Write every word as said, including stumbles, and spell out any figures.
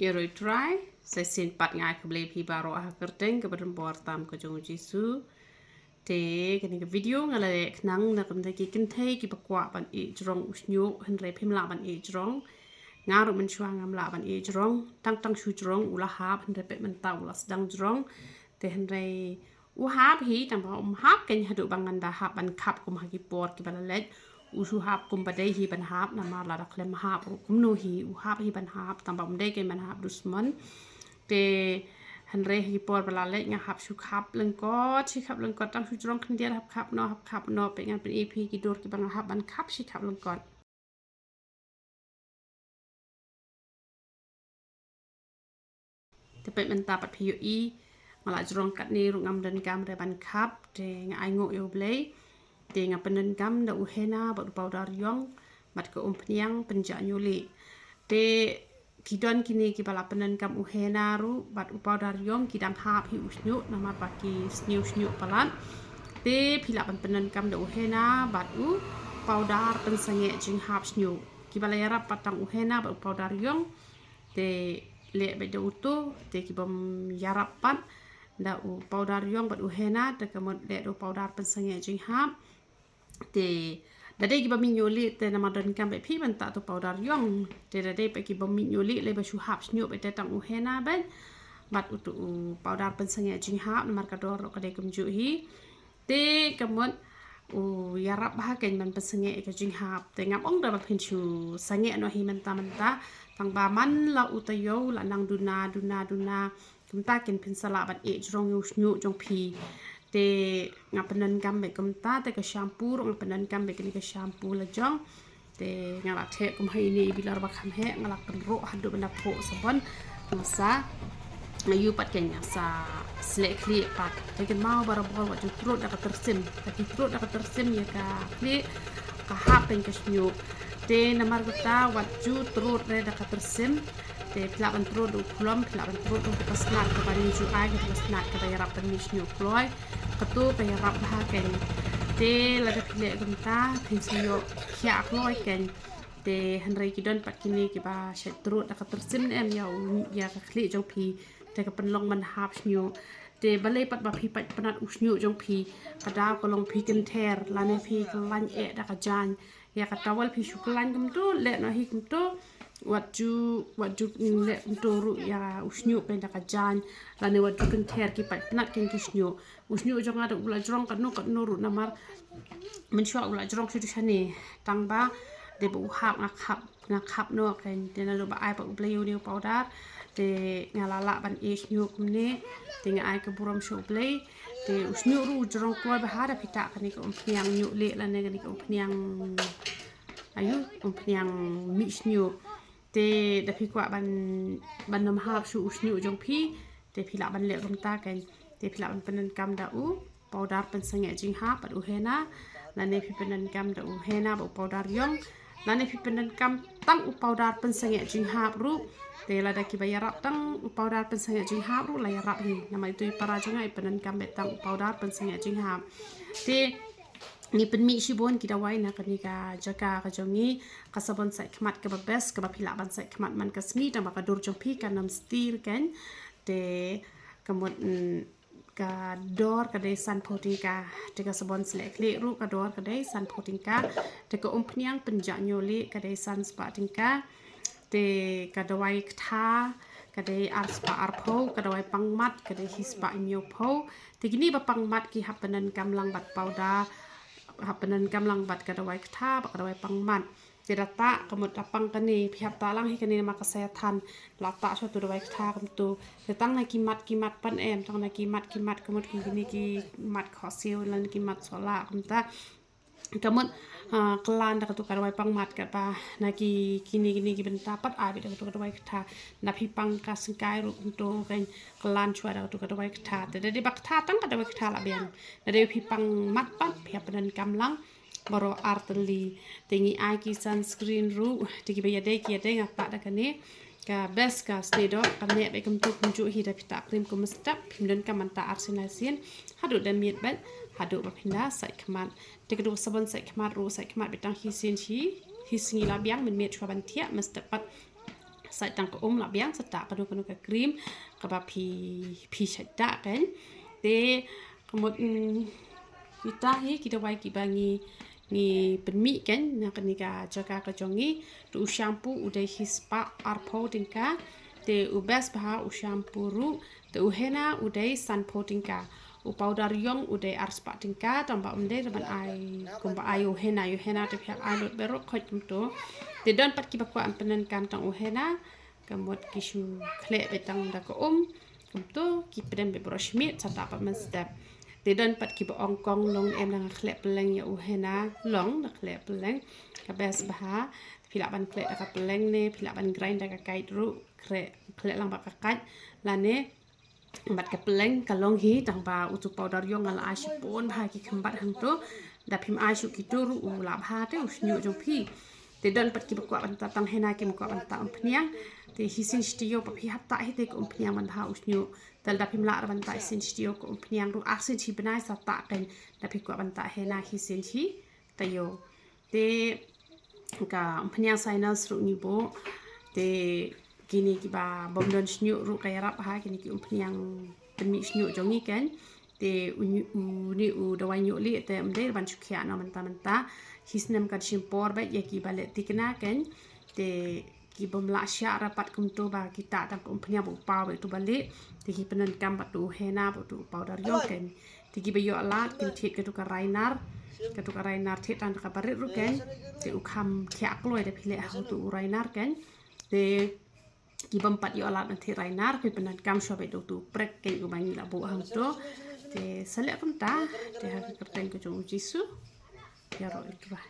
Ïaroh Trai, sa shisien pat nga ai khublei phi baroh ha ka kyrteng kaba donbor tam ka jong u Jisu. Te kane ka video nga la leh khnang na ka bynta ki kynthei kiba kwah ban ïeh jrong u shñiuh, hynrei phim lah ban ïeh jrong. Nga ruh mynshuwa ngam lah ban ïeh jrong, tang tang shu jrong u la hap, hynrei peit mynta u la sdang jrong. Te hynrei u hap hi, tang ba um hap keiñ haduh ba ngan da hap ban khap kum ha ki por kiba la leit. U shu hap kum ba dei hi ban hap, namar lada khlem hap ruh kumno hi, u hap hi ban hap, tang ba um dei keiñ ban hap dusmon. Te hynrei ha ki por ba la leit nga hap shu khap lyngkot, shi khap lyngkot, tang shu jrong khyndiat, hap khap noh, hap khap noh, peit ngan pyni ïa phi ki dur kiba nga hap ban khap shi khap lyngkot. Te peit mynta pat phi ïohi, nga la jrong katne ruh ngam donkam re ban khap, te nga ainguh ïa U Blei. Te nga pyndonkam da u henna bad u powder ïong bad ka umphniang pynjah ñiuhlieh. Te ki don kine kiba la pyndonkam u henna ruh bad u powder ïong ki dang hap hi u shñiuh namar ba ki sniew shñiuh palat. Te phi lah ban pyndonkam da u henna bad u powder pynsangeh jinghap shñiuh. Kiba la ïarap pat tang u henna bad u powder ïong, te leh beit da uto, te kibym ïarap pat da u powder ïong bad u henna, te ka mut leh da u powder pynsangeh jinghap. Te da dei kiba mih ñiuhlieh te namar donkam beit phi ban tah tu powder ïong. Te da dei pat kiba mih ñiuhlieh lei ba shu hap shñiuh beit te tang u henna beit bad uto u powder pynsangeh jinghap namar ka dor ruh ka dei kumjuh hi. Te ka mut u ïarap bha keiñ ban pynsangeh ka jinghap. Te ngam ong da ba phin shu sangeh noh hi mynta mynta, tang ba man la u taïew la nang duna duna duna, kumta keiñ phin sa lah ban ïeh jrong ïa u shñiuh jong phi. Te nga pyndonkam beit kumta, te ka shampoo ruh nga pyndonkam beit kane ka shampoo la jong. Te nga la theh kum ha ine i bilor ba kham heh, nga la kynroh haduh ban da phoh sabon. Nga sa, nga ïuh pat keiñ nga sa sleh khlieh pat. Te kynmaw barabor wat ju trud da ka tyrsim. Te phi trud da ka tyrsim ïa ka khlieh, ka hap keiñ ka shñiuh. Te namar kata wat ju trud re da ka tyrsim. Te phi lah ban trud da u khlom, phi lah ban trud da ka snat kaba ngi ju ai, ka snat kaba ïarap ban mih shñiuh kloi. Kato ka ïarap bha keiñ. Te lada phi leh kumta phin sa ïoh khiah kloi keiñ. Te hynrei ki don pat kine kiba shait trud da ka tyrsim ne em ïa u, ïa ka khlieh jong phi. Te ka pynlong ban hap shñiuh. Te balei pat ba phi pait pynat u shñiuh jong phi, ka daw ka long phi kynther lane phi khlaiñ eh da ka jaiñ. Ïa ka towel phi shu khlaiñ kumto, leh noh hi kumto. Wat ju, wat ju, mm, leh kumto ruh ïa u shñiuh keiñ da ka jaiñ. Lane wat ju kynther, ki pait pynat keiñ ki shñiuh. U shñiuh jong nga da u la jrong katno katno ruh namar mynshuwa u la jrong shuh shuh shane. Tang ba dei ba u hap nga khap, nga khap noh keiñ. Te naduh ba ai pat U Blei ïa une u powder, te nga la lah ban ïeh shñiuh kumne. Te nga ai ka burom sha U Blei. Te u shñiuh ruh u jrong kloi bha da phi tah kane ka umphniang ñiuhlieh lane kane ka umphniang, aïu, umphniang mih shñiuh. Te da phi kwah ban, ban nym hap shuh u shñiuh jong phi, te phi lah ban leh kumta keiñ. Te phi lah ban pyndonkam da u powder pynsangeh jinghap bad u henna. Lane phi pyndonkam da u henna bad u powder ïong. Lane phi pyndonkam tang u powder pynsangeh jinghap ruh. Te lada kiba ïarap tang u powder pynsangeh jinghap ruh la ïarap hi. Namar ito i para jong nga i pyndonkam beit tang u powder pynsangeh jinghap. Te ngi pynmih shibun ki dawai na kane ka jaka ka jong ngi, ka sabon sait khmat kaba best, kaba phi lah ban sait khmat man ka sngi, tang ba ka dur jong phi kan ym stir keiñ. Te ka mut, mm, ka dor ka dei sanphew tyngka. Te ka sabon sleh khlieh ruh ka dor ka dei sanphew tyngka. Te ka umphniang pynjah ñiuhlieh ka dei san spah tyngka. Te ka dawai ktha ka dei ar spah arphew, ka dawai pangmat ka dei hi spah hynñiewphew. Te kine ba pangmat ki hap pyndonkam lang bad powder, hap pyndonkam lang bad ka dawai ktha bad ka dawai pangmat. Te da tah ka mut da pang kane, phi hap tah lang hi kane namar ka sa ïa than. La tah shuh tu dawai ktha kumtu. Te tang na ki mat ki mat pat em, tang na ki mat ki mat ka mut ki kine ki mat khohsiew lane ki mat sohlah kumta. Ka mut, ah, khlaiñ da katu ka dawai pangmat katba na ki kine kine ki bynta pat ai beit da katu ka dawai ktha. Na phi pang ka syngkai ruh kumtu keiñ, khlaiñ shuwa da katu ka dawai ktha. Te da dei ba ktha tang ka dawai ktha la biang. Na dei phi pangmat pat phi hap pyndonkam lang baroh ar tylli. Te ngi ai ki sunscreen ruh, te kiba ïadei ki ïadei, nga tah da kane. Ka best ka snieh doh, ka neh beit kumtu kumjuh hi. Da phi tah cream kum mynstep, phim donkam ban tah arsien laisien. Haduh da miet beit, haduh ba phin da sait khmat. Te katu ka sabon sait khmat ruh, sait khmat beit tang hi sien hi, hi sngi la biang, mynmiet shuwa ban thiah, mynstep pat sait tang ka um la biang sa ta kano kano ka cream kaba phi phi sait ta kan. Te ka mut kita hi ki dawai kiba ngi ngi pynmih kan na kane ka jaka ka jong ngi. Te u shampoo u dei hi spah arphew tyngka. Te u best bha u shampoo ruh. Te u henna u dei sanphew tyngka. U powder yong u dei arspah tyngka tang ba um dei ra ban ai kumba ai u henna, u henna te phi hap ai lut baroh khoit kumto. Te don pat kiba kwah ban pyndonkam tang u henna. Ka mut ki shu khleh beit tang da ka um kumto ki pdem beit baroh shimiet sa ta pat mynstep. Te don pat kiba ong kong long em dang khleh pylleng ïa u henna long da khleh pylleng. Ka best bha phi lah ban khleh da ka pylleng ne phi lah ban grind da ka kait ruh khleh khleh lang ba ka kait lane bad ka pylleng ka long hi tang ba utu powder yong nga la ai shibun bha ki kham bat hangto. Da phim ai shuh kito ruh u la bha te u shñiuh jong phi. Te don pat kiba kwah ban ta tang henna kim kwah ban ta umphniang. Te hi sien shi taïew ba phi hap ta hi te ka umphniang ban bha u shñiuh. Te da phim lah ra ban ta hi sien shi taïew ka umphniang ruh ar sien shi bnai sa ta kan da phi kwah ban ta henna hi sien shi taïew. Te ka umphniang sinus ruh ngi buh. Te kine kiba bym don shñiuh ruh ka ïarap ha kine ki umphniang pynmih shñiuh jong ngi kan. Te u ñu- u ni u dawai ñiuh lieh te ym dei ban shu khiah noh mynta mynta. Hi snem ka dei shim por bad ïa kiba leh thikna kan. Te ki bym lah shiah ra pat kumto ba ki ta tang ka umphniang ba u paw bad utu ba lieh. Te ki pyndonkam bad utu u henna bad utu u powder yong kan. Te kiba ïoh lad kin thied katu ka rainar. Katu ka rainar thied tang da ka barit ruh kan. Te u kham khiah kloi da phi leh ha utu u rainar kan. Te ki bym pat ïoh lad ban thied rainar phi pyndonkam shuwa bad utu u prek kan uba ngi la buh hangto. Te sa leh kumta te ha ka kyrteng ka jong u Jisu. Ïaroh ïa u Trai.